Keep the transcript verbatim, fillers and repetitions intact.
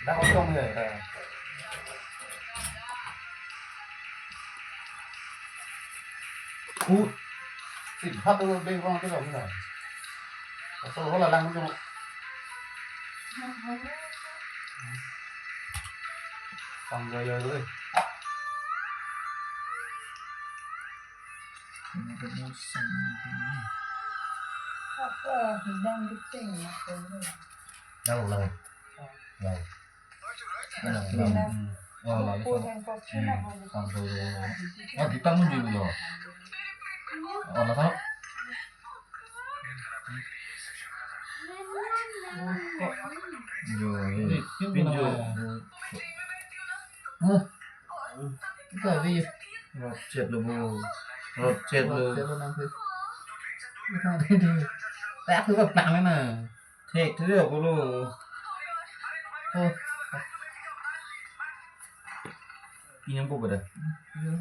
Dak kosong he. U. Si bhat lo dei rong tu lo na. Asal hola lang jong. Sang gaya lo. Apa hidang giteng apa lo? Lang lang. Lang. Lang. Hmm. Oh, lang. Sampai lo. Oh, kita mun dulu ya. Oh, lang. Yo, yo. Pinjam. Hah? Kita di. Rot chet lo bu. Rot chet lo. Rot chet lo nang sih. Tak tu tak na. Thek thek lo bu lo. Oh. Pinjam bu pada. Yo.